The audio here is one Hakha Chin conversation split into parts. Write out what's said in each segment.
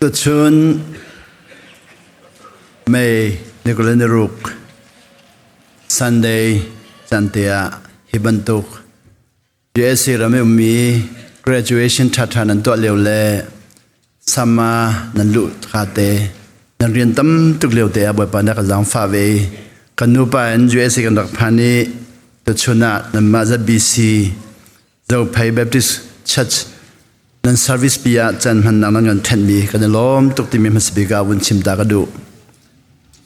Tuchun May ni 26 Sunday cante ah hi bantuk USA ram i ummi graduation ṭhaṭha nan tuah lio le sama nan luh kate nan rian tam tuk lio te ah Bawipa na ka zaangfah ve kan nupa in USA kan rak phan i tuchun ah nanmah ZBC Zophei Baptist Church nan service pi ah caan hmannak nan kan ṭhenhmi kan i lawm tuk timi hmasa bik ah vun chim ta ka duh.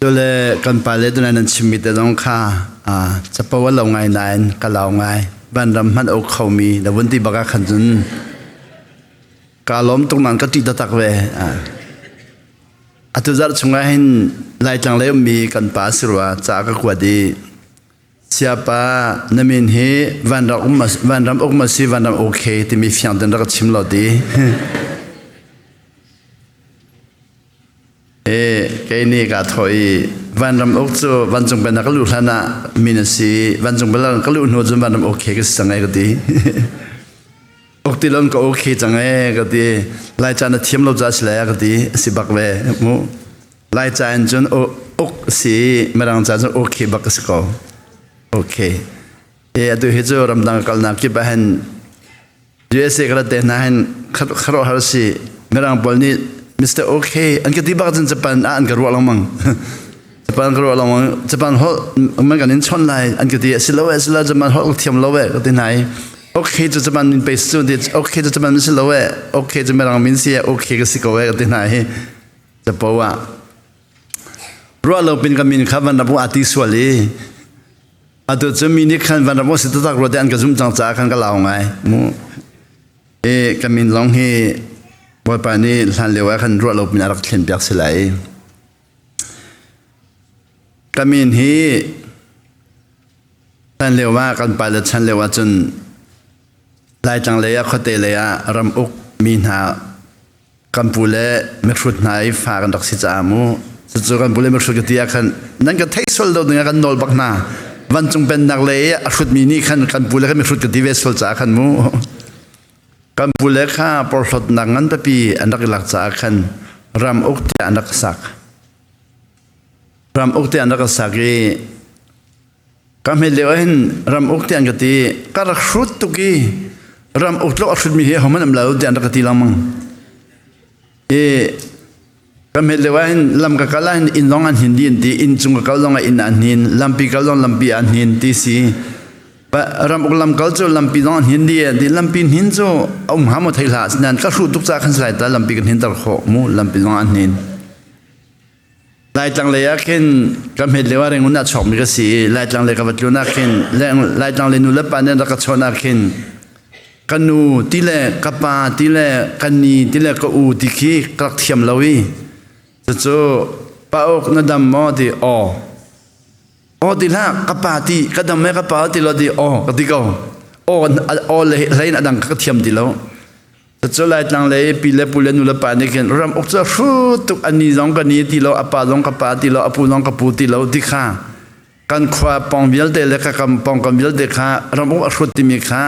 Tule kan pa le tunai nan chimmi te zong kha capo a lo ngai nain ka lau ngai. Vanram hmanh o khomi na vun ti bak ah khan cun ka lawm tuk nan ka ṭih taktak ve. Atu zarh chungah hin Laitlang lei ummi kan pa si rua ca ka kuat i Siapa na min hi vanram um vanram uk ma si vanram okay timi fiang ten rak chim lo ti. E kei nih ka tho i vanram uk cu vancung pen ka lu hlan ah min a si vancung bel ka lu hnu cun vanram okay ka si cang ai ka ti. Ok ti lon ka okay cang e ka ti. Lai ca na thiam lo ca si lai ka ti si bak ve mu. Lai ca in cun uk si mirang ca cun okay bak a si ko. Okay. E atu hi cu ramdang kalnak kip ah hin USA ka rat te hna hin kharuah har si mirang pawl nih Mr. Okay an ka ti bak cun Japan ah an ka ruah lengmang. Japan ka ruah lengmang Japan holh man kan in chon lai an ka ti a si lo e si lo Japan holh ka thiam lo e ka ti hna i okay cu Japan min pe cu ti okay cu Japan min si lo e okay cu mirang min si e okay ka si ko e ka ti hna hi capo ah ruah lo pin ka min kha van ram a ti sual i atu cu mi nih khan van ram si taktak rua te an ka zum cang caah khan ka lau ngai mu e ka min zong hi bawipa nih hlan lio ah khan ruah lo pin a rak thlen piak si lai ka min hi hlan lio ah kan pa le chan lio ah cun Laitlang lei ah khuate lei ah ram uk mi hna Kan pu le mihrut hna i fa kan rak si caah mu cucu kan pu le mihrut ka ti ah khan nan ka theih sual lo ding ah kan nawl bak hna vancung pennak le i a hrutmi nih khan kan pu le kan mihrut ka ti ve sual caah khan mu kan pu le kha porhlawtnak ngan pipi an rak i lak caah khan ram uk tiah an rak sak ram uk tiah an rak sak i Ka hmet lio hin ram uk tiang ka ti ka rak hrut tuk i ram uk tluk a hrutmi hi hohmanh um lo tiang rak ka ti lengmang. I ka hmet lio ah hin lam ka kal ah hin inn zong an hin dih an ti inn cung ka kal zong ah inn an hin lampi kal zong lampi an hin ti si. Ram uk lam kal cu lampi zong an hin dih ti lampi hnin cu a um hnga maw thei hlah nain ka hruh tuk caah khan salai ta lampi kan hin ter khawh mu lampi zong an hin. Laitlang lei ah khin ka hmet lio ah Rangoon ah chuakmi ka si i Laitlang lei ka va tlun ah khin Laitlang lei nu le pa nih an rak ka chawnh ah khin ka nu ti le ka pa ti le ka ni ti le ka u ti khi ka rak thiam lo i cucu pa uk na dam maw ti aw aw ti hlah ka pa ti ka dam e ka pa ti lo ti aw ka ti ko aw aw le hlei in a dang ka thiam ti lo Cucu Laitlang lei pi le pu le nu le pa nih khin ram uk cu a hrut tuk a ni zong ka ni ti lo a pa zong ka pa ti lo a pu zong ka pu ti lo ti kha kan khua pawng vialte le ka kam pawngkam vialte kha ram uk a hrut timi kha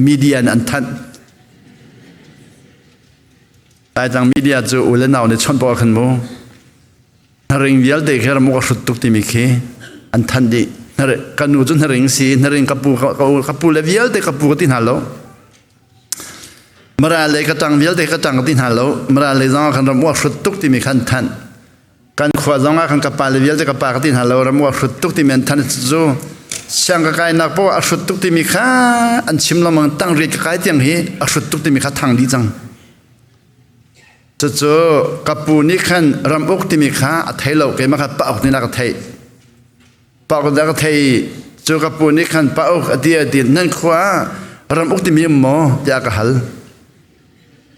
media in an thanh. Laitlang media cu u le nau nih chawnh pawl khan mu. Hnaring vialte khi ram uk a hrut tuk timi khi an thanh dih. Ka nu cu hnaring si, hnaring ka pu ka pu le vialte ka pu ka ti hna lo. Mara le ka ṭang vialte ka ṭang ti hna lo. Mara le zong ah khan ram uak hrut tuk timi khan thanh. Kan khua zong ah khan ka pa le vialte ka pa ka ti hna lo. Ram uak hrut tuk timi an thanh cu siang ka kainak poah a hrut tuk timi kha an chim lengmang tang riat ka kai tiang hi a hrut tuk timi kha thang dih cang. Cucu ka pu nih khan ram uk timi kha a thei lo keimah kha pa uk nih a ka theih. Pauk dah ka thei cu ka pu nih khan pauk a ti a ti nan khua ram uk timi um maw tiah ka hal.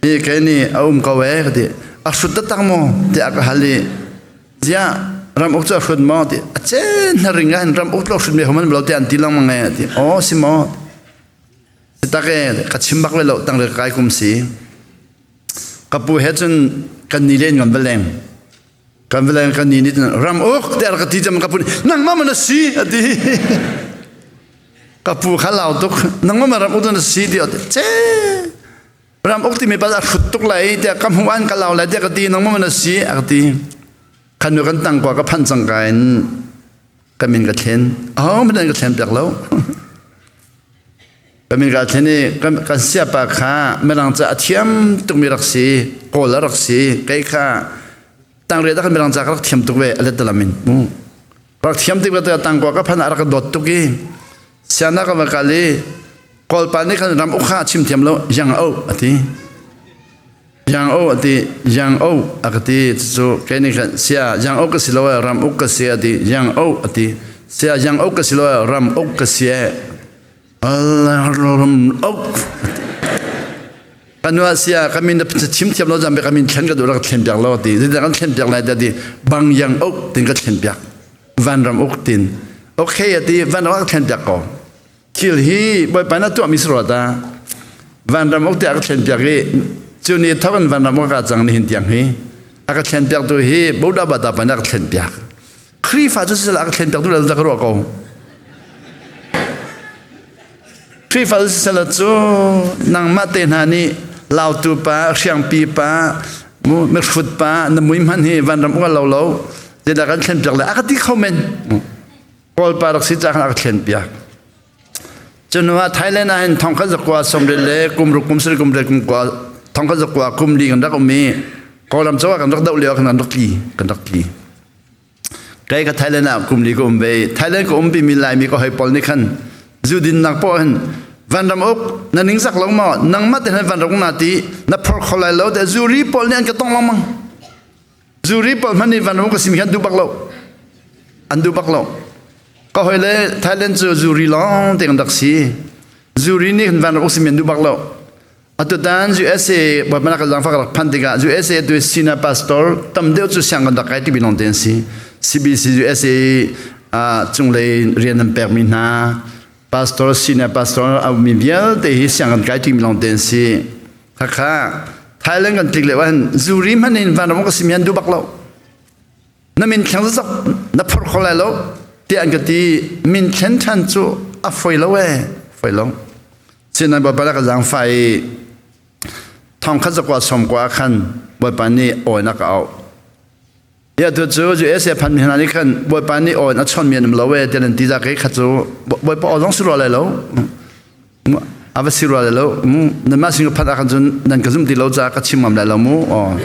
I kei nih a um ko e ka ti. A hrut taktak maw tiah ka hal i ziah ram uk cu a hrut maw ti a cen hnaring ah hin ram uk lo hrut mi homan lo tiah an ti lengmang e ti aw si maw si tak e ka chim bak ve lo tang le kai kum si ka pu he cun kan ni len ngan va leng Kan velen kan ni nih ram uk te ka ti cam ka pu nangmah man si ati ka pu kha lau tuk nangmah man ram uk na si ti che. Ram uk timi pa a hrut tuk lai tiah ka hmuh an ka lau lai tiah ka ti nangmah na si a ka ti. Khan nu kan tang kwa ka phan cang ka in ka min ka thlen. Aho hmanh ka thlen piak lo. Ka min ka thlen i kan siapa kha mirang ca a thiam tukmi rak si, kawl a rak si. Kei kha tangriat ah khan mirang ca ka rak thiam tuk ve a let lamin. Rak thiam tik ve tangkua ka phan ah rak ka dawt tuk i siana ka va kal i Kawlpa nih khan ram uk kha chim thiam lo yang o a ti. Yang o a ti, yang o a ka ti. Cu kei nih khan sia yang o ka si lo ram uk ka si a ti, yang o a ti. Sia yang o ka si lo ram uk ka si e. Ram uk. Kan nu sia ka min chim thiam lo jam ka min thlen ka duh rak thlen piak lo ti. Zeidah kan thlen piak lai ti bang yang uk tin ka thlen piak. Van ram uk tin. Okay a ti van ram ka thlen piak ko. Thil hi Bawipa na tuahmi si rua ta. Vanram uk tiah a ka thlenpiak i cu ni thawk in vanram uk ka cang nihin tiang hi a ka thlenpiak tu hi Buddha Bata pa nih a ka thlenpiak. Khrihfa cu sisal a ka thlenpiak tu le ka ruah ko. Khrihfa cu sisal cu nangmah te hna nih lautu pa, hriangpi pa, mihrut pa, na mui hmanh hi vanram uk lo lo zeidah kan thlenpiak le a ka ti kho men. Kawlpa rak si ca khan a ka thlenpiak. Cu ah Thailand ah hin thong khat zakua sawmriat le kum ruk kum sarih kum riat kum kua thong khat zakua kum li kan rak um i Kawlram cawk ah kan rak doh lio ah kan rak tli kan rak tli. Kei ka Thailand ah kum li ka um ve. Thailand ka um mi Laimi ka hoi pawl nih khan zu dinnak poh hin vanram uk na ningzak lo maw nangmah te han vanram na ti na phor kho lai lo te zuri pawl nih an ka tong lengmang. Zuri pawl hmanh nih vanram ka sim hi an duh bak lo. An duh bak lo. Ka hoi le Thailand cu zuri lawng te kan rak si. Zuri nih kan vanram uk sim an duh bak lo. Atutan USA bawipa ka zangfak rak phan tikah USA tu senior pastor tam deuh cu siang kan rak kai ti bilong te an si. CBC USA cunglei rian an pekmi hna pastor senior pastor a ummi vialte hi siang kan kai ti bilong te an si. Khakha Thailand kan tlik lio ahhin zuri hmanh in vanram ka simi an duh bak lo. Na min thleng zok na phor kho lai lo tiah an ka ti. Min thlen ṭhan cu a foi lo ee, foi lo. Sinain Bawipa le ka zaangfah i thong khat zakua sawm kua khan Bawipa nih aw in a ka auh. Ia tu cu USA phan mi hna nih khan Bawipa nih aw in a chawnmi an um lo ee tiah an ti za kei khat cu Bawipa aw zong si rua lai lo. A va si rua lai lo. Nanmah sin ka phanh ah khan cun nan ka zum ti lo caah ka chim ngam lai lo mu. Aw.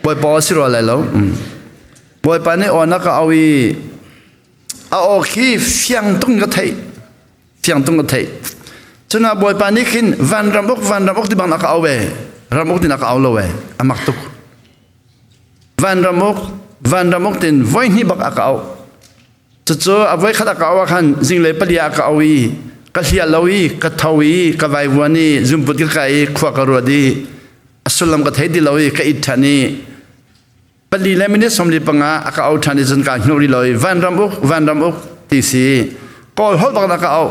Bawipa aw si rua lai lo. Bawipa nih aw na ka au i a aw khi fiang tung ka theih. Fiang tung ka theih. Cun ah Bawipa nih khin vanram uk vanram uk ti bang a ka au ve. Ram uk tin a ka au lo ve. A mak tuk. Vanram uk vanram uk tin voi hnih bak a ka au. Cucu a voi khat a ka au ah khan zinglei pali ah ka au i ka hliah lo i ka tho i ka vaivuan i zumput ka kai i khua ka ruat i a sullam ka thei ti lo i ka it ṭhan i pali le minute 45 a ka au ṭhan i cun kaa hnuh rih lo i vanram uk vanram uk ti si kawl holh bak na ka au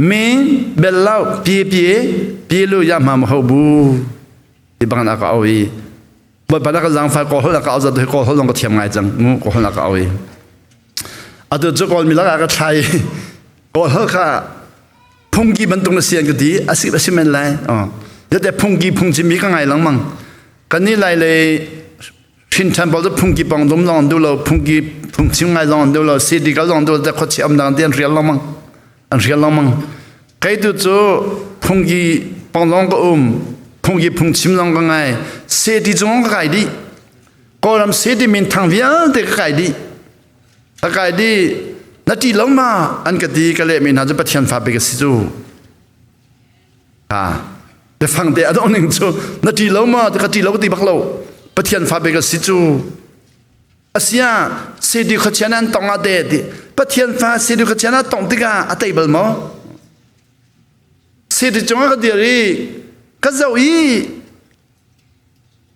min bel lo pie pie pie lu ya ma ho bu ti bang na ka au i Bawipa na ka zaangfah kawl holh na ka au zat hi kawl holh zong ka thiam ngai cang mu kawl holh na ka au i atu cu kawl mi lakah ka thlai kawl holh kha phungki bantuk na si an ka ti asi asi men lai jate phungki phungchim mi ka ngai lengmang kan ni lai le hrin than pawl cu phungki pong dum long du lo phungki phungchim ngai long du lo city kal long du te khochi am dang ti an rial lengmang an hrial lengmang kei tu cu phungki panglong ka um phungki phungchim long ka ngai seti cung ka kai dih kawlram seti min thang vialte ka kai dih ka kai dih na ṭi lo ma an ka ti ka leh mi hna cu pathian fa pe ka si cu ha biafang te a dong ning cu na ṭi lo ma ka ṭi lo ka ti bak lo pathian fa pe ka si cu Asia sedi khuachian an tong ah te ti Pathian fa sedi khuachian a tong tikah a tei bal maw? Sedi cungah ka dir i ka zoh i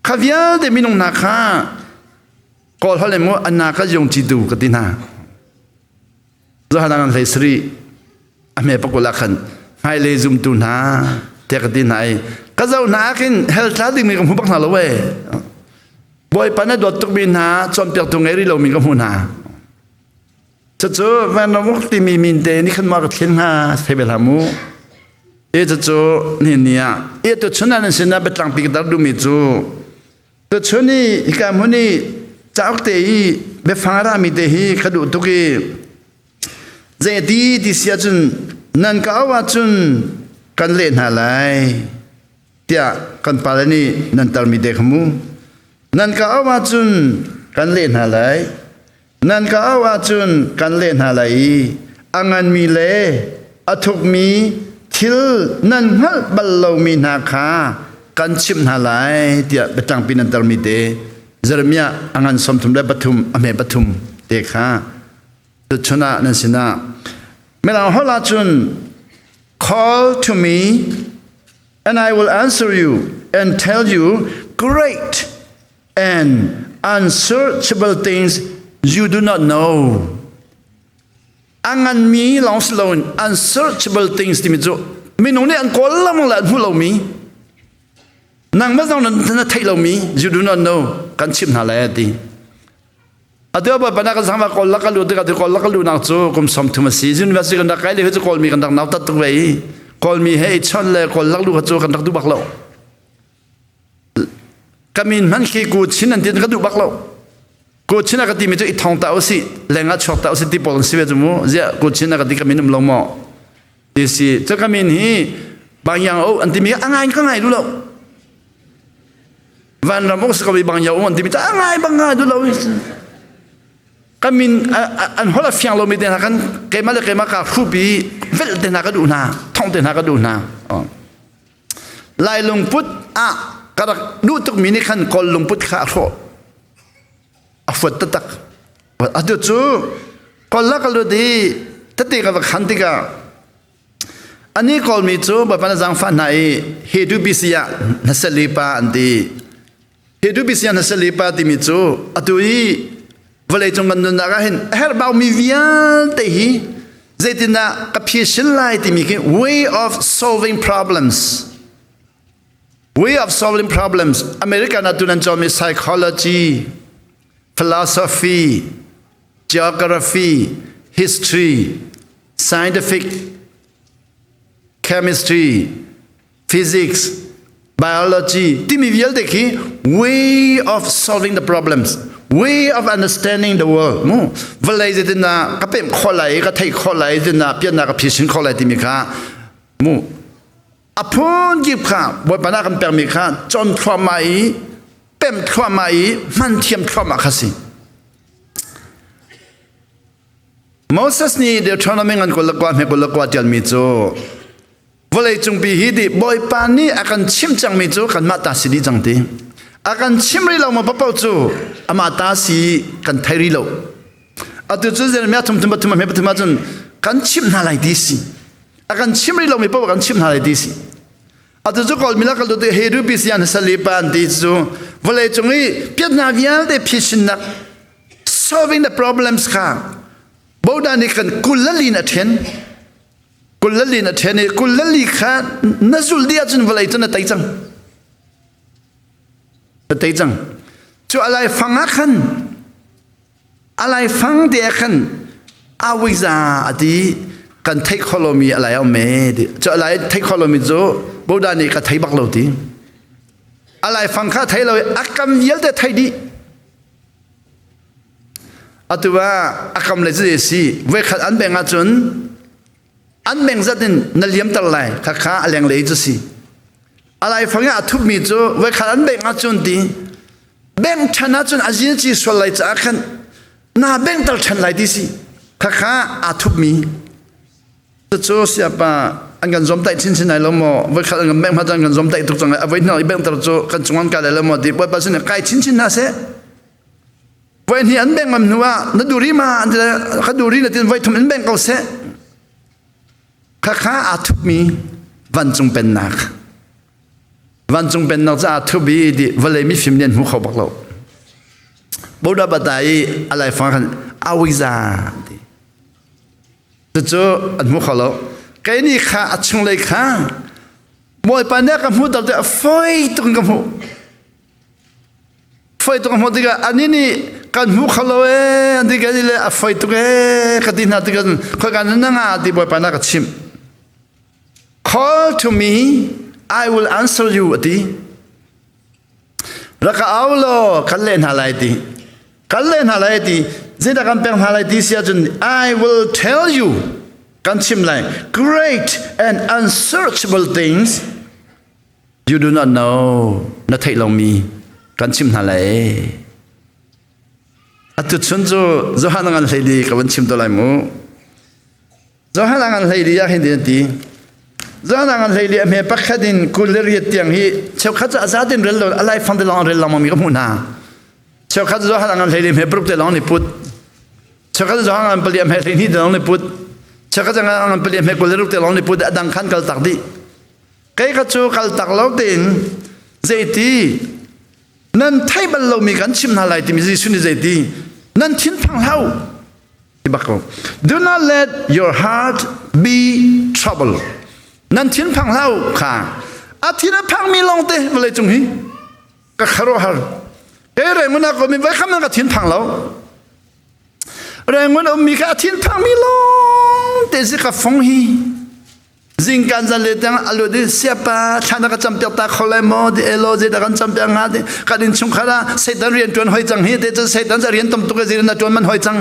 kha vialte minung hna kha kawl holh in mu anna ka yung ci tu ka ti hna. Zohanan hlei sari a hme pakul ah khan hmailei zumtu hna tiah ka ti hna i ka zoh hna ah khin hell tla dingmi ka hmu bak hna lo ee. Bawipa na dawt tukmi hna cawnpiaktu ngei rih lomi ka hmu hna. Cucu vanramuk timi min te nih khan ma ka thlen hnga thei bel hlah mu. E cu ni ni ah e tu chun an sin ah biatlang pi dar duhmi cu tu chun i hika hmun i cauk te i biafang a rami te hi ka duh tuk i zei ti ti si ahcun nan ka auh ahcun kan leh hna lai tiah kan pale nih nan tarmi te kha mu nan ka auh ahcun kan leh hna lai Nan ka auh ahcun kan leh hna lai i a nganmi le a thukmi thil nan hngalh bal lomi hna kha kan chimh hna lai tiah biatlangpi nan termi te Jeremiah a ngan 33 a hme pathum te kha tuchun ah nan sinah Mirang holh ahcun call to me and I will answer you and tell you great and unsearchable things you do not know. A nganmi lawng si loin unsearchable things timi cu minung nih an kawl lengmang le an hmu lomi nangmah zong na theih lomi you do not know kan chimh hna lai a ti. Atu ah bana kan sangva kawl lak lu tikah kawl lak lu nak cu kum 30 a si. University kan rak kai le cu kawlmi kan rak nautat tuk ve i kawlmi he i chon le kawl lak lu kha cu kan rak duh bak lo. Ka min hmanh khi ku chin an ti ka duh bak lo. Ku chin a ka timi cu i thong ta usih, leng ah chuak ta usih ti pawl an si ve cu mu. Ziah ku chin a ka ti ka min um lo maw? Ti si. Cu ka min hi Bangyang o an timi a ngai ka ngai duh lo. Vanram uk si ko i Bangyang o an timi cu a ngai bang ngai duh lo. Ka min an holh a fiang lomi te hna kan keimah le keimah ka hrup i velh te hna ka duh hna, thong te hna ka duh hna. Lai lungput ah ka rak duh tukmi nih khan Kawl lungput kha a hrawh. A fuat taktak. Atu cu Kawl la ka lut i tete ka va khan tikah ani Kawlmi cu Bawipa na zaangfah hna i he du bisi ah na sali pa an ti. He du bisi ah na sali pa timi cu atu i vawleicung kan nunnak ah hin a herhbaumi vialte hi zeitindah ka phisin lai timi khi way of solving problems way of solving problems American ah tun an cawnmi psychology philosophy geography history scientific chemistry physics, biology timi vialte khi way of solving the problems way of understanding the world mu vawlei zeitindah ka pemh khawh lai ka theih khawh lai zeitindah piannak ka phisin khawh lai timi kha mu a phun kip kha bawipa na kan pekmi kha cawn thluahmah i pemh thluahmah i hman thiam thluahmah kha si Moses nih Deuteronomy ngan 21 hme 21 tialmi cu Vawleicungpi hi ti Bawipa nih a kan chimh cangmi cu kanmah ta si dih cang ti. A kan chim rih lo maw paoh cu amah ta si kan thei rih lo. Atu cu Jeremiah thum thum pathum a hme pathum ahcun kan chimh hna lai ti si. A kan chim rih lomi paoh kan chimh hna lai ti si. Atu cu Kawl milak lu he rupi sian salipa an ti cu vawleicung i piatna vialte phisinnak solving the problems kha Boda nih kan kulalin a then 24 in a ṭhen i 24 kha na zulh dih ahcun vawlei cu na tei cang. Na tei cang. Cu a laifang ah khan a laifang te ah khan awiza a ti kan theih kho lomi a lai um e ti. Cu a lai theih kho lomi cu Buddha nih ka thei bak lo ti. A laifang kha thei lo i a kam vialte thei dih. Atu ah a kam le cu si voikhat an beng ahcun an beng zat in na liamter lai khakha a lenglei cu si a laifang ah a thupmi cu voikhat an beng ahcun ti beng ṭhan ahcun a zin ci sual lai caah khan na bengter ṭhan lai ti si khakha aa thupmi Cucu siapa an kan zuamtaih chinchin lai lo maw? Voikhat an kan bengh hmanh an kan zuamtaih tuk cang lai. A voi hnih i benghter cu kan cung an kai lai lo maw ti Bawipa sin kai chinchin hna seh. Voi hnih an bengh ngam hnu ah na duri ma an ti ka duri na tin voi thum in bengh ko seh. Khakha aa thupmi vancung pennak. Vancung pennak cu aa thup i ti vawlei mifim nih an hmu kho bak lo. Buddha bata i a laifang khan awiza ti. Cucu an hmu kho lo. Kei nih kha a chunglei kha Bawipa nih a ka hmuh ter tiah fawi tuk in ka hmuh. Fawi tuk ka hmuh tikah anih nih kan hmu kho lo ee an ti ka le a fawi tuk ee ka ti hna tikah khoika na nga ti Bawipa nih a ka chimh. Call to me, I will answer you ati. Rak ka au law kan leh hna lai ti. Kan leh hna lai ti. Zeidah kan pek hna lai ti si ahcun I will tell you kan chim lai great and unsearchable things you do not know na theih lomi kan chim hna lai. Atu chun cu Johan ngan hlei ka van chim to lai mu. Johan ngan hlei li ah hin an ti. Johan ngan hlei li a hme pakhat in kul le riat tiang hi cheukhat cu a zatin rel lo a lai fang te lawng rel lengmang mi ka hmuh hna. Cheukhat Johan ngan hlei li hme paruk te lawng ni put. Cheukhat Johan ngan pali a hme hlei hnih te lawng ni put. Cheukhat ngan pali a hme kul le ruk te lawng ni put a dang khan kal tak dih. Kei ka cu kal tak lo tein zeiti nan thei bal lomi kan chim hna lai timi Jesuh nih zeiti nan thinphang hlah u ti bak ko do not let your heart be troubled nan thinphang hlah u kha a thin a phangmi lawng te vawlei cung hi ka kharuahhar ke rengun a komi voi kham nan ka thinphang lo rengun ummi kha a thinphangmi lawng te si ka fong hi Zingkan zan le tiang a lut i siapa thla na ka campiak ta kho lai maw ti elo zei dah kan campiak hnga ti kan inn chungkhar ah Satan rian ṭuan hoi cang hi te cun Satan ca rian tam tuk e zei na ṭuan man hoi cang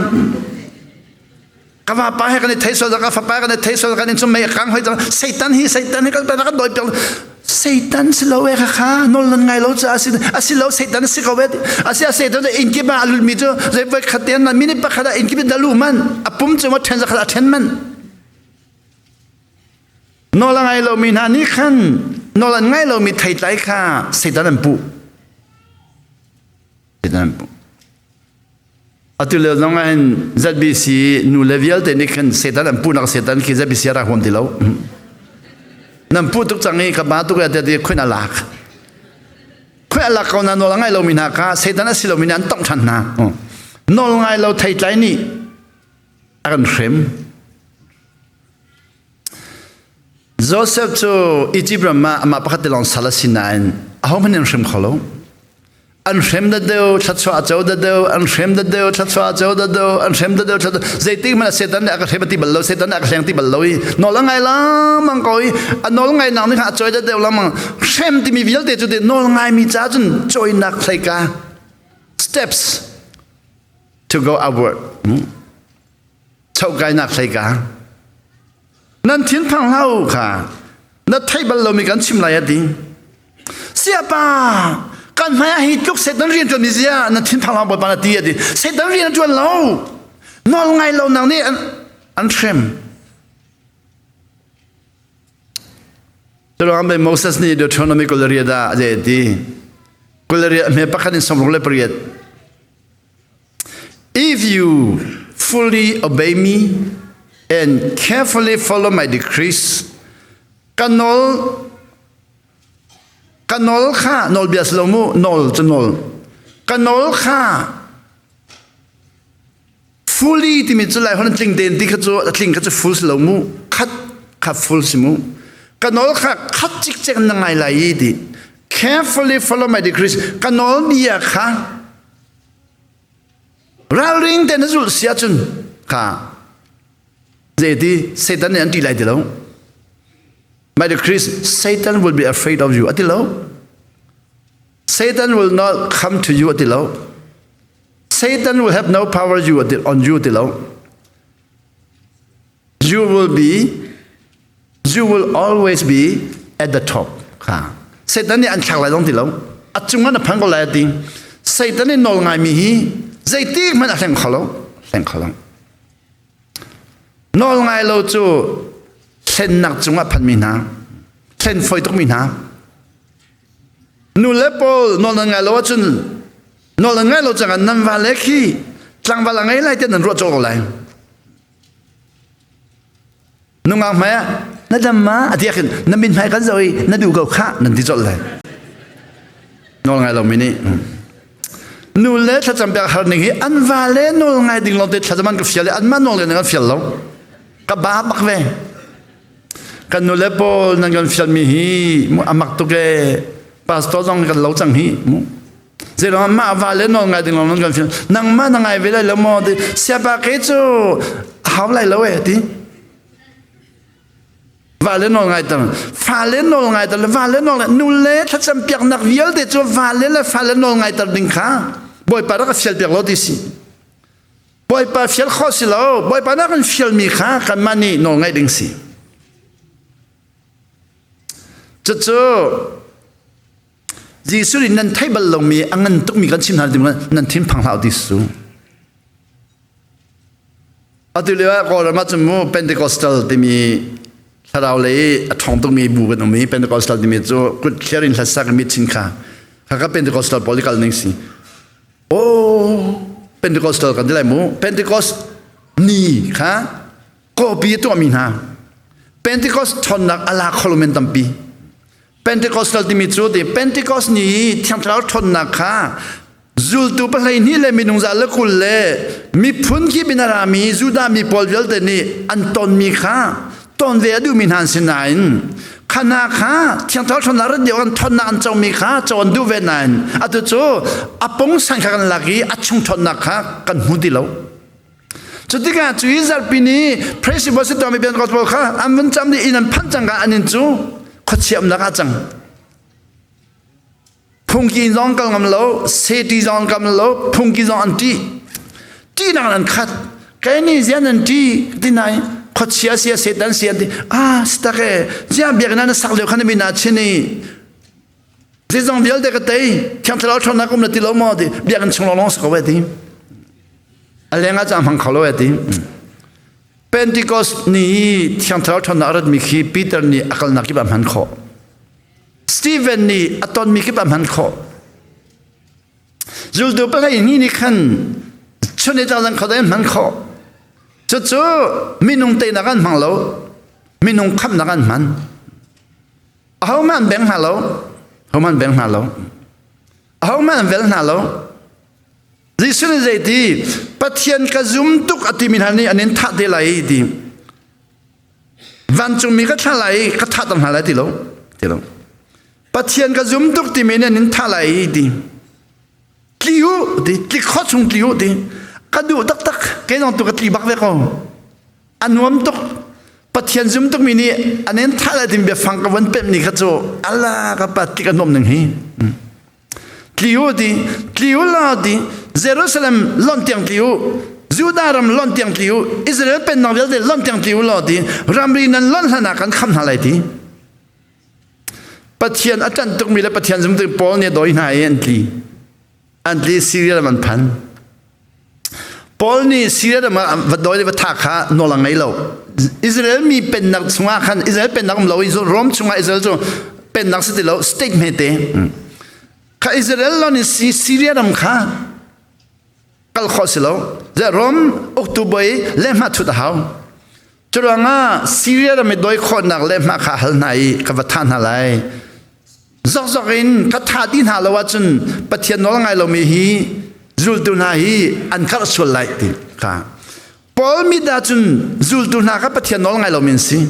ka vapa he kan i thei sual ka fapa kan i thei sual kan inn chung mei a kang hoi cang Satan hi Satan hi kan kan dawi piak Satan si lo e kha kha nawl nan ngai lo ca asi asi lo Satan si ko e asi a Satan inn kip ah a lut mi cu zei voi khat te na minute pakhat ah inn kip in da lu man a pum cung a ṭhen zakhat a ṭhen man Nawl a ngai lomi hna nih khan nawl an ngai lomi theitlai kha Satan an puh. Satan an puh. Atu lio zong ah hin ZBC nu le vialte nih khan Satan an puhnak Satan khi ZBC a rak huam ti lo. Nan puh tuk cang i ka ba tuk ya ti khuin a lak. Khuin a lak ko na nawl a ngai lomi hna kha Satan a si lomi nih an tongh ṭhan hna. Nawl ngai lo theitlai nih a kan hrem. Joseph cu Egypt ram ah amah pakhat te lawng sal a si nain ahohmanh an hrem kho lo. An hrem da deuh, thluachuah a co da deuh, an hrem da deuh, thluachuah a co da deuh, an hrem da deuh, zeitik hmanh ah Satan nih a ka hrem a ti bal lo, Satan nih a ka hleng ti bal lo i nawl a ngai lengmang ko i a nawl ngai nak nih khan a cawi da deuh lengmang. Hrem timi vialte cu nawl ngaimi ca cun cawinak hleika steps to go upward. Chokainak hleika nan thinphang hlah u kha na theih bal lomi kan chim lai a ti siapa kan hmai ah hi tluk Satan rian ṭuan mi zia na thinphang hlah bawipa na ti a ti Satan rian a ṭuan lo nawl ngai lo nang nih an hrem Curuang ah Moses nih Deuteronomy 28 ah a ti 28 hme pakhat in 68 If you fully obey me and carefully follow my decrees, ka nawl ka nawl kha nawlbia si lo mu nawl cu nawl ka nawl kha fully timi cu lai hon tling den ti kha cu a tling kha cu full si lo mu khat kha full si mu ka nawl kha khat cikcek na ngai lai i ti carefully follow my decrees ka nawl bia kha Ralring te na zulh si ahcun kha zeiti Satan nih an ṭih lai ti lo. My dear Christ, Satan will be afraid of you ati lo. Satan will not come to you ati lo. Satan will have no power you on you ati lo. You will be you will always be at the top kha Satan nih an thlak lai dong ti lo a cung ah na phan ko lai ti Satan nih nawl ngaimi hi zeitik hmanh a hleng kho lo hleng kho lo nawl ngai lo cu hlennak cungah phanmi hna hlen foi tukmi hna nu le pawl nawl nan ngai lo ahcun nawl nan ngai lo cangah nan va le khi tlangval a ngei lai te nan ruah cawk ko lai Nungak hmai ah na dam ma a ti khin na min hmai kan zoh i na duh ko khah nan ti colh lai. Nawl ngai lomi nih nu le thlacam piak har ning hi an va le nawl ngai ding lo te thlacam an ka fial i anmah nawl le kan fial lo ka ba bak ve kan nu le pawl nan kan fial mi hi amak tuk e pastor zong kan lo cang hi mu Zeiruang mah va le nawl ngai ding lawng nan kan fial. Nangmah na ngai ve lai lo maw ti siapa ke cu hau lai lo e ti. Vale nawl ngaiter, fale nawl ngaiter le vale nawl nu le thlacam piaknak vialte cu vale le fale nawl ngaiter ding kha Bawipa rak ka fial piak lo ti si. Bawipa fial khawh si lo, Bawipa nak kan fialmi kha kanmah nih nawl ngaih ding si. Cucu Jesuh nih nan theih bal lomi a ngan tukmi kan chim hna ti nan thin phang hlah ti su. Atu lio ah Kawlram ah cun mu Pentecostal timi thlarau lei a ṭhawng tukmi bu kan um i Pentecostal timi cu kut thliar in hlasak mi chin kha kha Pentecostal political ning si. Oh Pentecostal kan ti lai mu Pentecost ni kha kawpi a tuahmi hna Pentecost ṭhawnnak a la kho men tampi Pentecostal timi cu ti Pentecost ni i Thiang Thlarau ṭhawnnak kha zultu pahlei le minung za le 20 le miphun kip in a rami Judah mi pawl vialte nih an tonmi kha ton ve a duhmi hna an si nain kha hna kha Thiang Thlarau ṭhawnnak rat lio an ṭhawnnak an comi kha co an duh ve nain atu cu a pungsan kha kan lak i a chung ṭhawnnak kha kan hmu ti lo. Cutikah cu hi zarhpi ni Praise Worship tuahmi Pentecost pawl kha an vun cam dih inn an phanh cang ka an inn cu khuachia umnak ah cang. Phungki zong kal ngam lo, seti zong kal ngam lo, phungki zong an ṭih. Ṭihnak an khat. Kai ni zian an ṭih ti nai khuachia sia setan sia an ti. Ah, sitak e, ziang biakinn na sak lio khan mi na chin i Zeizong vialte ka tei, Thiang Thlarau ṭhawnnak um na ti lo maw ti biakinn chung lawnglawng si ko ve ti. A leng ah cang hmang kho lo e ti. Pentecost ni Thiang Thlarau ṭhawnnak a ratmi khi Peter nih a kalnak kip ah hman khawh. Stephen nih a tonmi kip ah hman khawh. Zultu palei ni nih khan chun i tlangzang kho in hman khawh. Cucu minung teinak an hmang lo, minung khamnak an hman. Ahohmanh an beng hna lo. Ahohmanh an beng hna lo. Ahohmanh an vel hna lo. Jesuh nih zeiti Pathian ka zum tuk a timi hna nih an in thah te lai ti. Vancungmi ka thlah lai ka thah hna lai ti lo. Ti lo. Pathian ka zum tuk timi nih an in thah lai ti. Tli u ti tli kho chung tli u ti. Ka duh taktak kei zong tu ka tli bak ve ko. A nuam tuk. Pathian zum tukmi nih an in thah lai timi biafang ka von pemh ni kha cu Allah ka pa tlik a nuam ning hi. Tli u ti, tli u la ti, Jerusalem lon tiang tli u, Judah ram lon tiang tli u, Israel pennak vialte lon tiang tli u law ti, ramri nan lon hlan ah kan kham hna lai ti. Pathian a ṭanh tukmi le Pathian zum tuk Paul nih a dawi hna i an tli. An tli Syria ram an phan. Paul nih Syria ram ah va dawi le va thah kha nawl a ngei lo. Israel mi pennak chungah khan Israel pennak um lo i Rom chungah Israel cu pennak si ti lo state hmete. Kha Israel lon in Syria ram kha kal khawh si lo. Rom uktu bawi lehhmah thut a hau. Curuangah Syria ram i dawi khawhnak lehhmah kha hal hna i ka va thah hna lai. Zokzok in ka thah dih hna lo ahcun Pathian nawl ngai lomi hi zultu hna hi an karh sual lai ti kha. Paul mit ahcun zultu hna kha Pathian nawl ngai lomi an si.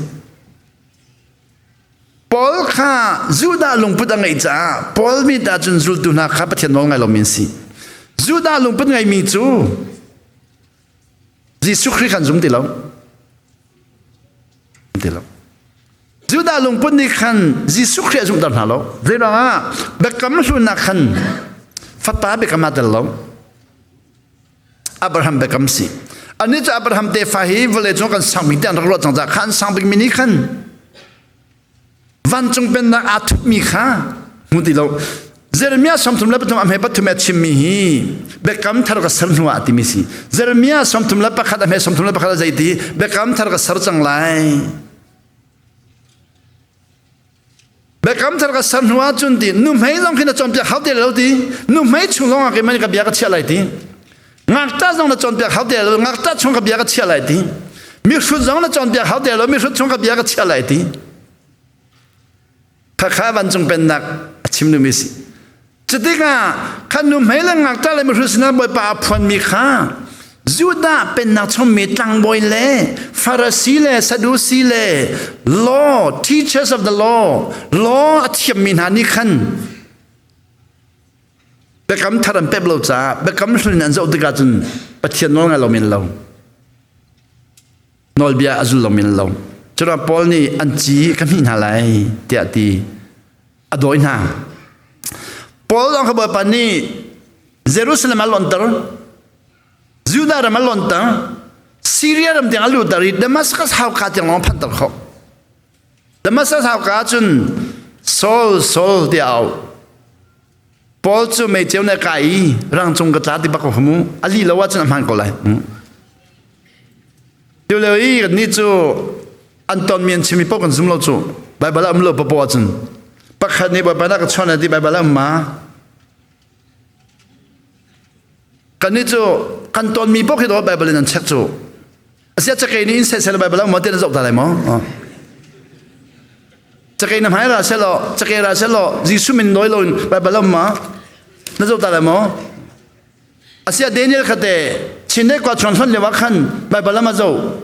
Paul kha Judah lungput a ngeih caah Paul mit ahcun zultu hna kha Pathian nawl ngai lomi an si. Judah lungput ngeimi cu Jesuh Khrih kan zum ti lo. Ti lo. Judah lungput nih khan Jesuh Khrih a zumhter hna lo. Zeiruangah biakam hlunnak khan fapa biakam aa tel lo. Abraham biakam si. Ani cu Abraham tefa hi vawlei cung kan sang bik ti an rak ruah cang caah khan sang bik mi nih khan Vancung pennak aa thupmi kha hmu ti lo. Jeremiah 33 a hme pathum a chimmi hi biakam thar ka ser hnu ah timi si. Jeremiah 31 a hme 31 a zei ti biakam thar ka ser cang lai. Biakam thar ka ser hnu ah cun ti nuhmei zong khi na cawnpiak hau te lo ti nuhmei chung zong ah keimah nih ka bia ka chiah lai ti ngakṭah zong na cawnpiak hau te lo ngakṭah chung ka bia ka chiah lai ti mihrut zong na cawnpiak hau te lo mihrut chung ka bia ka chiah lai ti khakha vancung pennak a chim duhmi si cutikah khan nu hmei le ngakṭah le mihrut sinah bawipa a phuanmi kha Judah pennak chungmi tlangbawi le Farasi le Sadusi le law teachers of the law law a thiammi hna nih khan Biakam thar an pep lo caah biakam hlun in an zoh tikah cun Pathian nawl ngai lo men lo. Nawlbia a zul lo men lo. Cura Paul nih an ci ka hmih hna lai tiah ti a dawi hna. Paul zong kha Bawipa nih Jerusalem a lonter, Judah ram a lonter, Syria ram tiang a lutter i Damascus hauka tiang lawng phanter khawh. Damascus hauka cun Saul, Saul tiah a auh. Paul cu meiceu na kai i rangcung ka tla ti bak ko mu a li lo ahcun a hmaan ko lai. Tu lio i kan nih cu an tonmi an chimmi paoh kan zum lo cu Baibal ah um lo papoh ahcun pakhat nih Bawipa na ka chawnh ti Baibal ah um ma kan nih cu kan tonmi paoh khi daw Baibal in an check cu Asia cakei nih in sel Baibal ah maw ti na zoh ta lai maw? Cakei na hmai ra selaw, cakei ra selaw, Jesuh min nawi loin Baibal ah ma na zoh ta lai maw? Asia Daniel khate Chinlei kwa chuan hlon lio ah khan Baibal ah ma zoh.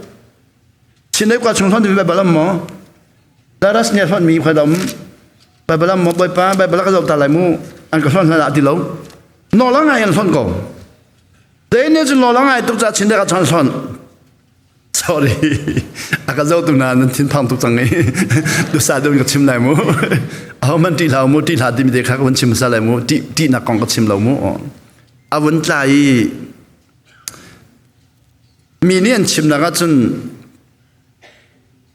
Chinlei kwa chung hlon mi Baibal ah maw? Daras nih hlon mi khadam Baibal ah maw Bawipa Baibal ah ka zoh ta lai mu an ka hlon hlan ah ti lo. Nawl ngai an hlon ko. Daniel cu nawl a ngai tuk caah chin dek ah chan hlonh. Sorry. A ka zoh tu na nan thinphang tuk cang i dusa deuh in ka chim lai mu. Aho man ṭih hlah mu, ṭih hlah timi te kha ka vun chim hmasa lai mu. Ṭih ṭihnak kong ka chim lo mu. A vun tla i mi nih an chimnak ahcun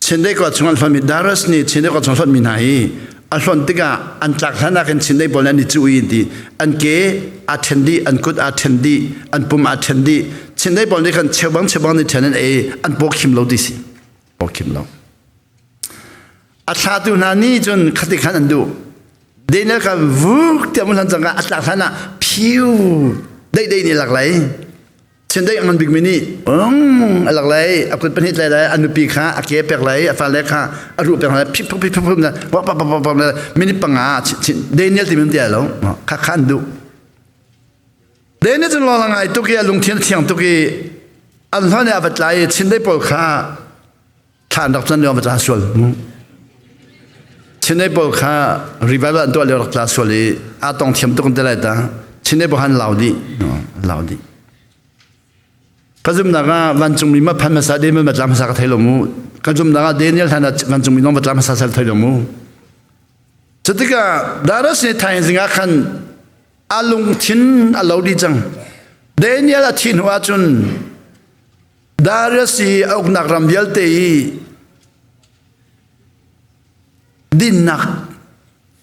Chindeih khua chung an hlonhmi Darius nih Chindeih khua chung hlonhmi hna hi a hlonh tikah an tlak hlan ah khin Chindeih pawl nih an i cuh i ti an ke aa ṭhen dih, an kut aa ṭhen dih, an pum aa ṭhen dih. Chindeih pawl nih khan cheubang cheubang nih ṭhen an ei, an paw khim lo ti si. Paw khim lo. A thlatu hna nih cun khati khan an duh. Daniel kha vuk tiah mun hlan cang a tlak hlan ah phiu dei dei nih lak lai. Chiandeih a ngan bikmi nih a lak lai, a kut pahnih tlai lai, a nupi kha a ke pek lai, a fale kha a ruh pek lai, phip phip phip phip pa pa pa pa minute panga Daniel ti min ti lo kha kha an duh. Daniel cu lawng ngai tuk i a lungthin thiang tuk i an hlan i a va tlai i Chindeih pawl kha thla an rak can lio va tla sual. Chindeih pawl kha revival an tuah lio rak tla sual i aa tong thiam tuk an ti lai ta. Chindeih pawl han lau dih. Lau dih. Ka zumnak ah vancungmi ma phan hmasa Daniel ma tla hmasa ka thei lo mu. Ka zumnak ah Daniel hlan ah vancungmi nong va tla hmasa sal thei lo mu. Cutikah Darius nih thaizing ah khan a lungthin a lo dih cang. Daniel a thi hnu ahcun Darius i a uknak ram vialte i dinnak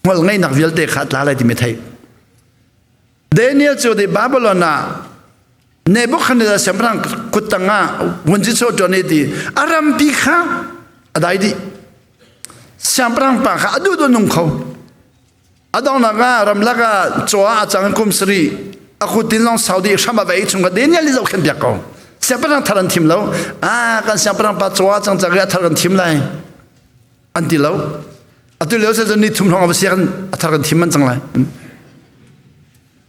hmual ngeihnak vialte kha a tla lai timi theih. Daniel cu di Babylon ah Nebuchadnezzar siangpahrang kuttang ah vunci chaw ṭuan i ti a rampi kha a dai dih. Siangpahrang pa kha a duh duh nung kho. A donghnak ah ramlak ah caw ah a cang kum sarih a kutin lawng sau dih hram a va ei chung kha Daniel nih zohkhenh piak ko. Siangpahrang thar an thim lo. Ah kan siangpahrang pa caw ah cang cang i a thar kan thim lai. An ti lo. Atu lio se ni thum hrawng a va sia kan a thar kan thim man cang lai.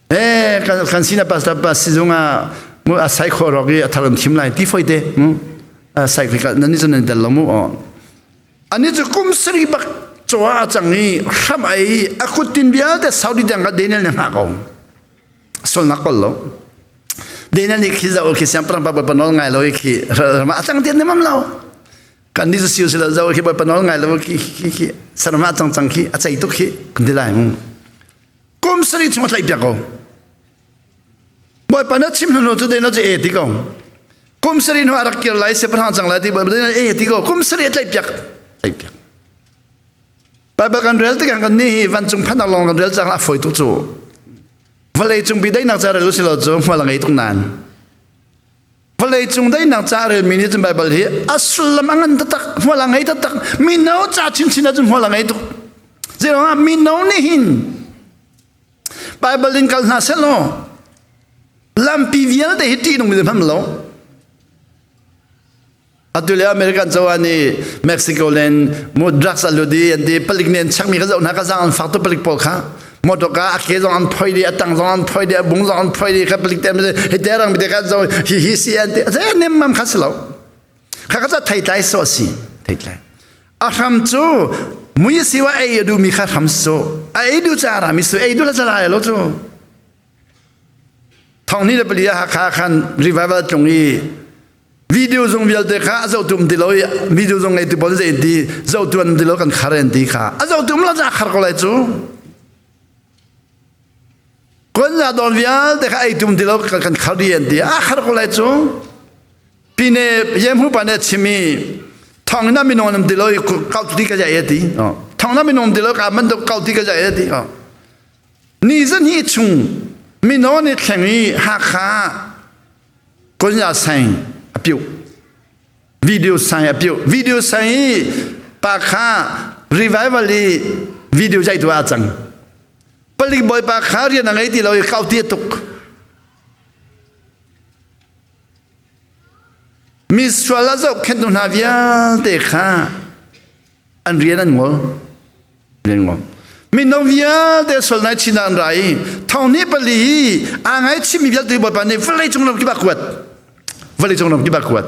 Eh kan kan sina pastor pa sizung ah mu a sai kho rok i a thar kan thim lai ti foi te. A sai ka nan ni cun nan tel lo mu. Ani cu kum sarih bak caw a cang i hram ai a kuttin vialte Saudi tiang kha Daniel nih hngah ko. Sualnak kol lo. Daniel nih khi zau khi siangpahrang pa bawipa nawl ngai lo i khi rama a cang tian nemam lo. Kan ni cu siu sila zau khi bawipa nawl ngai lo khi khi khi sarama cang cang khi a cei tuk khi kan ti lai. Kum sarih chung a tlaih piak ko. Bawipa na chim hnu cu Daniel cu e ti ko. Kum sarih hnu a rak kir lai siangpahrang cang lai ti Bawipa Daniel e ti ko. Kum sarih a tlaih piak. Tlaih piak. Baibal kan rel tikah kan nih hi vancung phannak lawng kan rel cang a fawi tuk cu. Vawlei cung bi daihnak ca rel u silo cu hmual a ngei tuk nain. Vawlei cung daihnak ca a relmi nih cun Baibal hi a sullam a ngan taktak, hmual a ngei taktak. Mino ca chinchin ah cun hmual a ngei tuk. Zeiruangah mino nih hin Baibal in kal hna sehlaw lampi vialte hi ṭih nung hmang lo. Atu le American cozah nih Mexico len mu drugs a lut i an ti palik nih an chekmi ka zoh hna ka zang an fak tu palik pawl kha motor ka a ke zong an phoi dih a tang zong an phoi dih a bung zong an phoi dih kha palik te hi te rang te ka zo hi hi si an ti a nem mam kha si lo kha ka theitlai so si theitlai A hram cu mui si wa ei a duhmi kha hram su. A ei duh ca rami su ei duh la cala lo cu. Thong ni le pali ah Hakha khan revival tlung i Video zung vialte kha a zohtu um ti lo i video zung ngeitu pawl zei ti zohtu an um ti lo kan khar an ti kha a zohtu um lo ca khar ko lai cu. Kon za don vialte kha ei tum ti lo kan khar di an ti a khar ko lai cu. Pine yem hu pa ne chimi thong na minung an um ti lo i kau ti ka jai ti. Thong na minung ti lo ka man kau ti ka jai ti. Ni zan hi chung mino nih thleng i Hakha Konya sang a piu video sang a piu video sang i pa kha revival i video jai tu a cang palik bawi pa kha rian a ngei ti lo i kau ti tuk mi sual a zohkhenhtu hna vialte kha an rian an ngol rian ngol mino vialte sual nai chin an ra i thong ni pali hi aa ngaichimmi vialte bawipa nih vawlei cung ram kip ah kuat vawlei cung ram kip ah kuat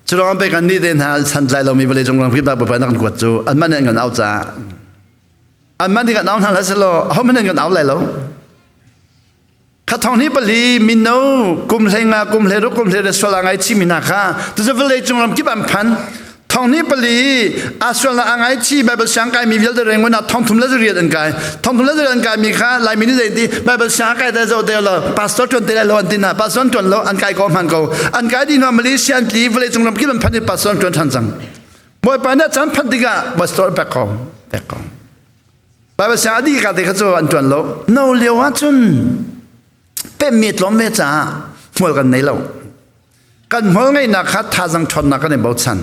cu pe kan nih te hna santlai lomi vawlei cung ram kip ah bawipa nak kan kuat cu anmah nih an kan au caah anmah nih kan au hna hlah selaw ahohmanh an kan au lai lo Kha thong hi pali mino kum hlei nga kum hlei ruk kum hlei sual a ngai chimi hna kha tucu vawlei cung ram kip an phan thong ni pali a sual a ngai chi Bible siang kai mi vialte rengun ah thong thum le riat an kai thong thum le riat an kai mi kha Laimi nih zei ti Bible siang kai te zo te lo pastor tuan te lai lo an ti na pastor tuan lo an kai ko hman ko an kai di hna Malaysia an tli vawlei cung ram kip an phan i pastor tuan than cang Bawipa nih caan phanh tikah pastor pek ko pek ko Baibal siang a dih ka te kha cu an ṭuan lo. No lio ahcun pemmi tlawm ve caah hmual kan nei lo. Kan hmual ngeihnak kha thazang ṭhawnnak kan i bochan.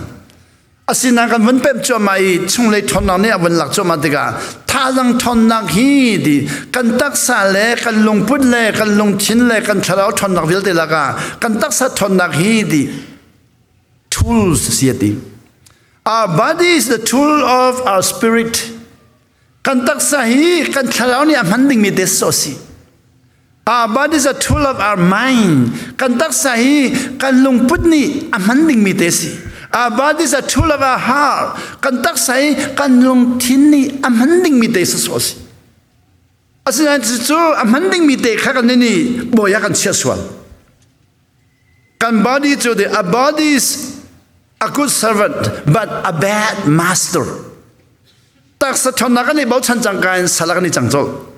Asinain kan vun pemh cuahmah i chunglei ṭhawnnak nih a vun lak cuahmah tikah thazang ṭhawnnak hi ti kan taksa le kan lungput le kan lungthin le kan thlarau ṭhawnnak vialte lakah kan taksa ṭhawnnak hi ti tools si a ti. Our body is the tool of our spirit. Kan taksa hi kan thlarau nih a hman dingmi te so si. Our body is a tool of our mind. Kan taksa hi kan lungput nih a hman dingmi te si. Our body is a tool of our heart. Kan taksa hi kan lungthin nih a hman dingmi te so si. Asinain cucu a hman dingmi te kha kan nih bawi ah kan chiah sual. Kan body cu the a body is a good servant but a bad master. Taksa ṭhawnnak kan i bochan cangka in sal ah kan i cang colh.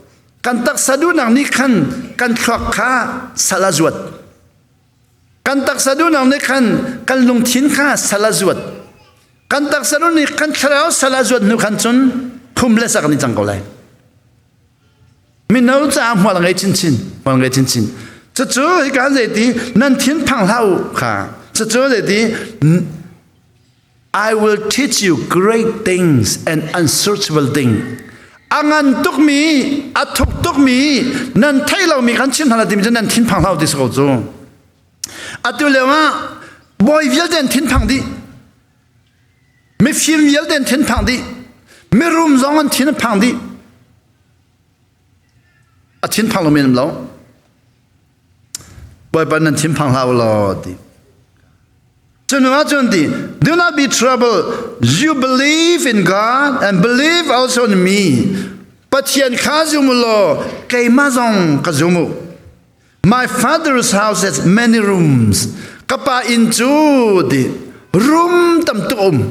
Kan taksa duhnak nih khan kan thluak kha sal a zuat. Kan taksa duhnak nih khan kan lungthin kha sal a zuat. Kan taksa duh nih kan thlarau sal a zuat hnu khan cun homeless ah kan i cang ko lai. Mino caah hmual ngei chinchin, hmual ngei chinchin. Cucu hika zeiti nan thin phang hlah u kha. Cucu zeiti I will teach you great things and unsearchable things. A ngan tukmi, a thuk tukmi, nan theih lomi kan chim hna timi cu nan thin phang hlah u ti si ko cu. Atu lio ah bawi vialte an thin phang dih. Mifim vialte an thin phang dih. Mirum zong an thin phang dih. A thin phang lomi an um lo. Bawipa nan thin phang hlah u law ti. Cun ah cun ti, do not be troubled. You believe in God and believe also in me. Pathian kha zum u law keimah zong ka zum u. My father's house has many rooms. Ka pa inn cu ti room tam tuk um.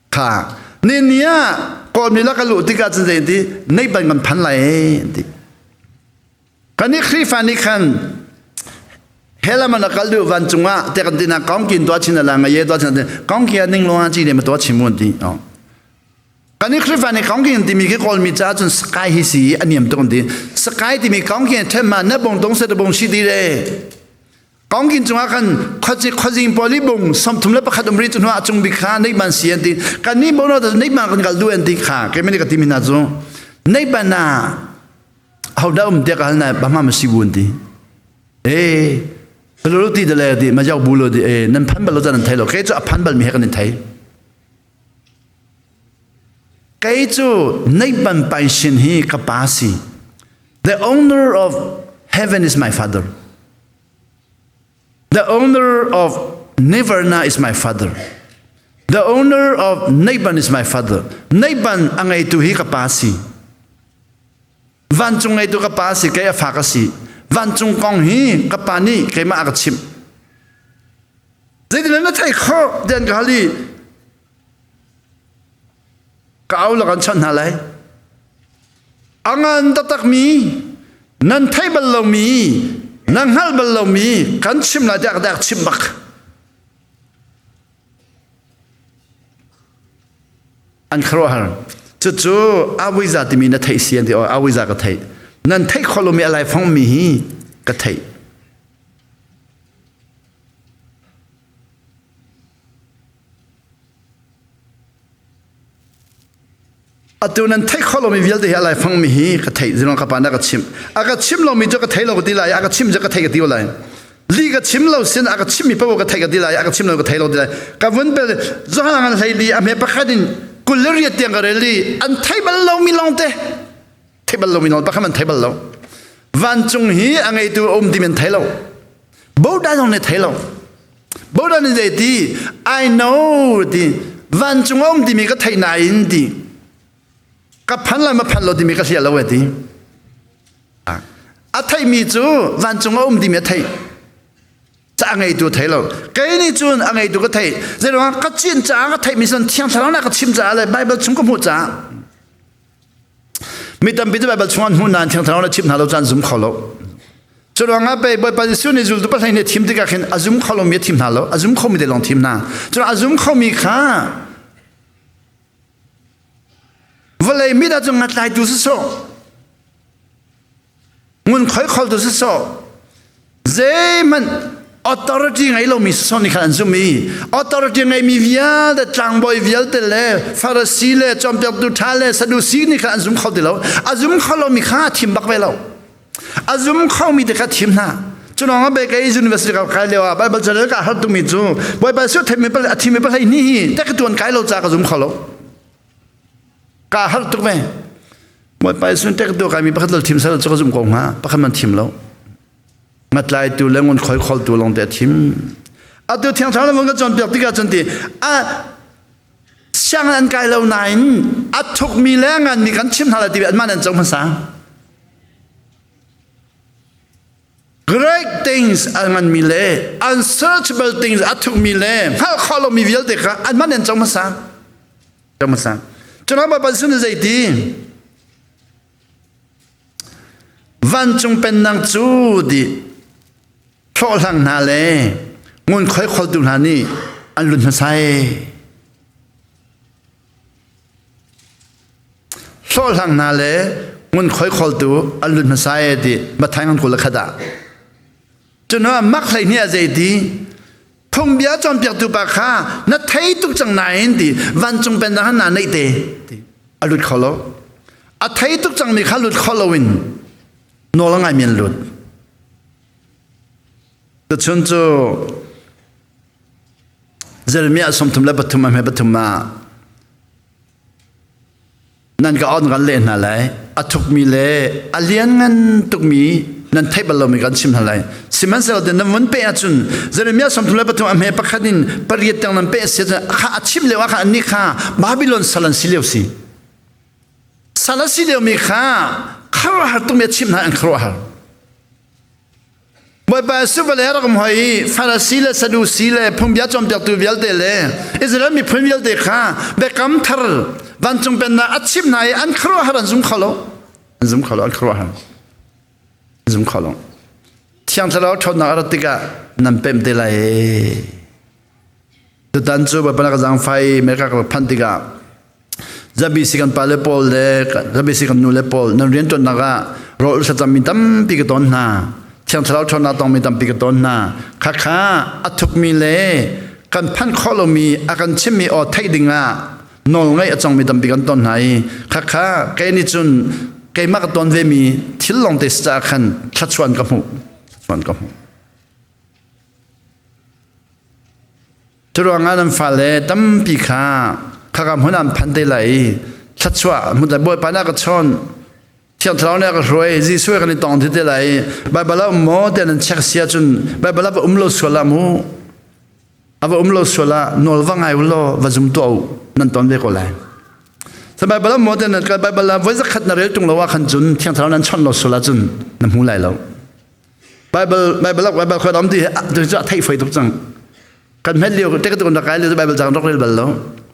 Kha ni ni ah Kawlmi la ka luh tikah cun zei ti nei ban kan phan lai ti. Kan i Khrihfa nih khan hela man akal du van cungah te kan tina kong kin to chin la nga ye to chin kong kia ning lo chi ne ma to chimun ti. Kan i Khrihfa nih kongking timi khi Kawlmi caah cun sky hi si a niam tuk an ti. Sky timi kongking them ma na bong dong se da bong si ti re. Kongking cungah khan khuaci khuazing pawl i bung 31 um ri cu hnuah cung bik kha nei ban si an ti. Kan nih bono ta nei ban kan kal du an ti kha ke meni ka ti mi hna cu nei ban na ho da um te ka hal na ba ma ma si bu an ti. Eh lo ti de le ti ma jau bu lo ti eh nan phan bal lo nan thai lo ke cu a phan bal mi he kan in thai. Kei cu Neihban Paishin hi ka pa si. The owner of heaven is my father. The owner of Nirvana is my father. The owner of Neihban is my father. Neihban a ngeitu hi ka pa si. Vancung ngeitu ka pa si, kei a fa ka si. Vancung kong hi ka pa nih keimah a ka chimh. Zeitin na theih khawh tian ka hal i ka au la kan chawnh hna lai. A ngan taktakmi nan thei bal lomi nan hngalh bal lomi kan chim lai tiah ka dak chim bak. An khuaruahhar. Cucu awiza timi na theih si an ti. Awiza ka theih. Nan theih kho lomi a laifang mi hi ka theih. Atu nan theih kho lomi vialte hi a laifang mi hi ka theih. Zilong ka pa na ka chimh. A ka chim lomi cu ka thei lo ka ti lai. A ka chim cu ka thei ka ti lai. Li ka chim lo sin a ka chim mi paoh ka thei ka ti lai. A ka chim lo ka thei lo ti lai. Ka vun pel zohang an hlei li a hme pakhat in 28 tiang ka rel i an thei bal lomi lawng te. Thei bal lomi lawng pakhat an thei bal lo. Vancung hi a ngeitu a um ti men thei lo. Bodan zong nih thei lo. Bodan nih zei ti I know ti vancung a um timi ka theih nain ti ka phan lai ma phan lo timi ka hliah lo e ti. A theihmi cu vancung a um timi a theih. Ca a ngeitu a thei lo. Kei nih cun a ngeitu ka theih. Zeiruangah ka cin caah ka theihmi cun Thiang Thlarau nih a ka chim caah le Baibal chung ka hmuh caah Mi tampi cu Baibal chung an hmuh nain Thiang Thlarau nih chimh hna lo caan zum kho lo. Cu ruangah pei Bawipa Jesuh nih zultu pahlei nih thim tikah khin a zum kho lomi a thim hna lo, a zum khomi te lawng thim hna. Cu a zum khomi kha vawlei mit ah cun ngatlaitu si sawh, Ngunkhuai kholtu sisawh zeihmanh authority ngei lomi sisawh nih khan an zumh i authority ngeimi vialte tlangbawi vialte le Farasi le cawnpiaktu ṭha le Sadusi nih khan an zum kho ti lo. A zum kho lomi kha a thim bak ve lo. A zum khomi te kha thim hna. Cu lawng ah Baker University ka kai lio ah Bible carel ka har tukmi cu Bawipa Jesuh theimi pal a thimi pal ni hi te ka tuan kai lo ca ka zum kho lo. Ka har tuk ve. Bawipa Jesuh tek tu kai mi pakhat lo thim sal cu ka zum ko hnga pakhat man thim lo. Ngatlai tu le ngun khoi khol tu long te thim. Atu thiang thlarau le ka cawnpiak tikah cun ti a siang an kai lo nain a thukmi le nganmi kan chim hna lai ti an mah nan co hmasa. Great things a nganmi le unsearchable things a thukmi le hngalh khawh lomi vialte kha anmah nih an co hmasa. Co hmasa. Cun Baibal sun zei ti? Vancung pennak cu di hlawhhlang hna le ngunkhuai kholtu hna nih an lut hmasa i Hlawhhlang hna le ngunkhuai kholtu an lut hmasa e ti Matthai ngan 21 ah. Cun mak 12 ah zei ti phungbia cawnpiaktu pa kha na thei tuk cang nain ti vancung pennak han na neih te ti a lut kho lo. A thei tuk cangmi kha lut kho loin nawl a ngaimi an lut. Tuchun cu Jeremiah 33 a hme pathum ah nan ka on kan leh hna lai a thukmi le a lianngan tukmi nan theih bal lomi kan chim hna lai sihmanhsehlaw nan vun peh ahcun Jeremiah 33 a hme pakhat in pariat tiang nan peh si ahcun kha a chim lio ah khan annih kha Babylon sal an si lio si sal a si liomi kha khuaruahhar tukmi a chimh hna an khuaruahhar Bawipa Jesuh vale rak um hoi i Farasi le Sadusi le phungbia cawnpiaktu vialte le Israel miphun vialte kha biakam thar vancung pennak a chimh hna i an khuaruahhar an zum kho lo. An zum kho lo, an khuaruahhar. An zum kho lo. Thiang Thlarau ṭhawnnak a rat tikah nan pemh te lai. Tutan cu Bawipa na ka zaangfai America ka rak phanh tikah ZBC kan pale pawl le ZBC kan nule pawl nan rianṭuannak ah rawl thlacammi tampi ka ton hna. Thiang Thlarau ṭhawnnak tongmi tampi ka ton hna. Khakha a thukmi le kan phanh khawh lomi a kan chimmi aw theih dingah nawl ngaih a congmi tampi kan ton hna i khakha kei nih cun keimah ka ton vemi thil lawngte si caah khan thluachuah ka hmuh. Thluachuah ka hmuh. Curuangah nan fale tampi kha khaka hmun an phan te lai i thluachuah hmun Bawipa nih a ka chawn Thiang Thlarau nih a ka hruai Jesuh kan i tong ti te lai i Baibal ah um maw tiah nan check si ahcun Baibal ah va um lo sual ah mu a va um lo sual ah nawl va ngai u law va zum tuah u nan ton ve ko lai. Sa Baibal ah maw tiah nan kal Baibal ah voi zakhat na rel tung lo ah khan cun Thiang Thlarau nan chawnh lo sual ahcun na hmu lai lo. Baibal Baibal Baibal khoi dam ti tu cu a theih foi tuk cang. Kan hmet lio te ka tu rak kai lio Bible cang rak rel bal lo.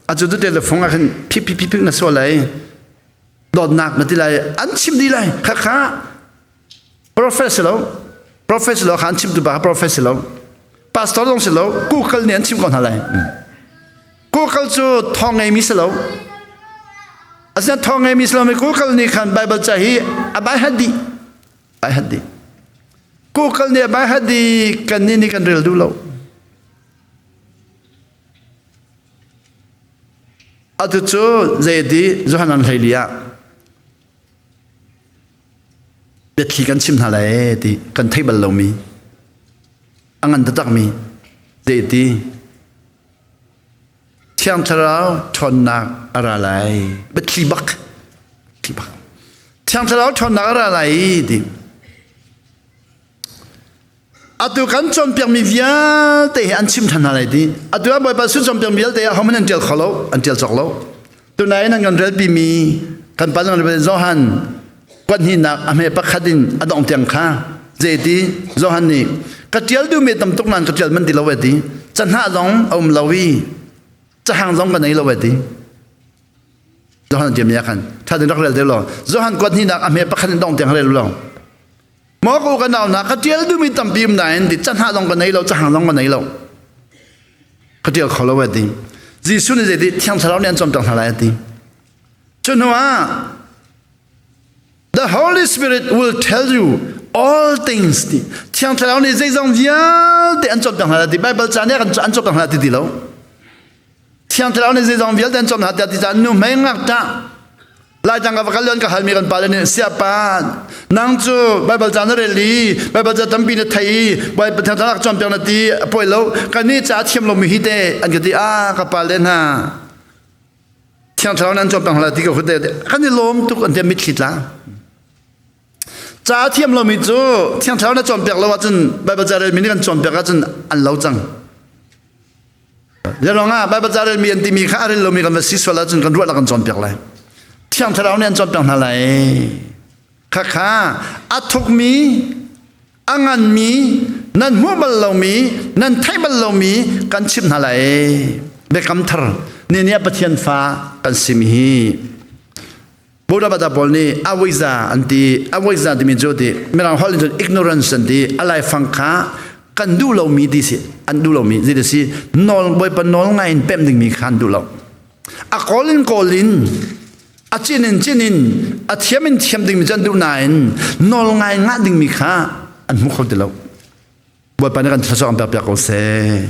Acu tu te le fung ah khin phi phi phi phi na sual lai. Dawtnak na ti lai an chim di lai. Kha kha prophet si lo. Prophet si lo kha an chim tu ba prophet si lo. Pastor zong si lo. Google nih an chim ko hna lai. Google cu thawng ngei mi si lo. Asinain thawng ngei mi si lo mi Google nih khan Bible ca hi a bai hat dih. Bai hat dih. Google nih a bai hat dih kan nih nih kan rel duh lo. Atu cu zei ti Johan an hlei li ah biathli kan chim hna lai ti kan thei bal lomi a ngan taktakmi zei ti Thiang Thlarau ṭhawnnak a ra lai. Biathli bak. Biathli bak. Thiang Thlarau ṭhawnnak a ra lai ti. Atu kan cawnpiakmi vialte hi an chim ṭhan hna lai ti. Atu ah Bawipa sun cawnpiakmi vialte ah hohmanh an ṭial kho lo, an ṭial cawk lo. Tunai nan kan relpimi kan pa nan rel Johan kuathnihnak a hme pakhat in a dong tiang kha zeiti Johan nih ka ṭial duhmi tam tuk nain ka ṭial manh ti lo ti cahnah zong a um lo i cahang zong ka nei lo ti Johan ṭiam ya khan ṭha tin rak rel te lo Johan kuathnihnak a hme pakhat in dong tiang rel lo maw ka u ka nau na ka ṭial duhmi tampi um nain ti cahnah zong ka nei lo cahang zong ka nei lo ka ṭial kho lo ti Jesuh nih zeiti Thiang Thlarau nih an cawmter hna lai ti cu hnu ah The Holy Spirit will tell you all things ti Thiang Thlarau nih zeizong vialte an cawmter hna lai ti Bible ca nih an cawmter hna ti ti lo Thiang Thlarau nih zeizong vialte an cawm hna tiah ti caan nu hmei ngakṭah Laitlang ka va kal lio ka halmi kan pale nih siapa nang cu Bible ca na rel i Bible ca tampi na thei i Bible Thiang Thlarau cawnpiak na ti a poi lo kan nih ca a thiam lomi hi te an ka ti a ka pale hna Thiang Thlarau nih an cawnpiak hna ti ka hut kan i lawm tuk an ti mitthli tla ca a thiam lomi cu Thiang Thlarau na cawnpiak lo ahcun Bible ca relmi nih kan cawnpiak ahcun an lo cang Zeiruang ah Baibal ca relmi an timi kha a rel lomi kan va si sual ahcun kan ruahnak kan cawnpiak lai. Thiang Thlarau nih an cawnpiak hna lai. Khakha a thukmi, a nganmi, nan hmuh bal lomi, nan theih bal lomi kan chimh hna lai. Biakam thar ni nih Pathian fa kan simi hi Buddha bata pawl nih awiza an ti awiza timi cu ti mirang holh in cun ignorance an ti a laifang kha kan duh lomi ti si an duh lomi zei si nawl bawipa nawl ngai in pemh dingmi kha an duh lo a kawl in kawl in a cin in cin in a thiam in thiam dingmi cu an duh nain nawl ngai ngah dingmi kha an hmu kho ti lo bawipa nih kan thluachuah kan pek piak ko seh.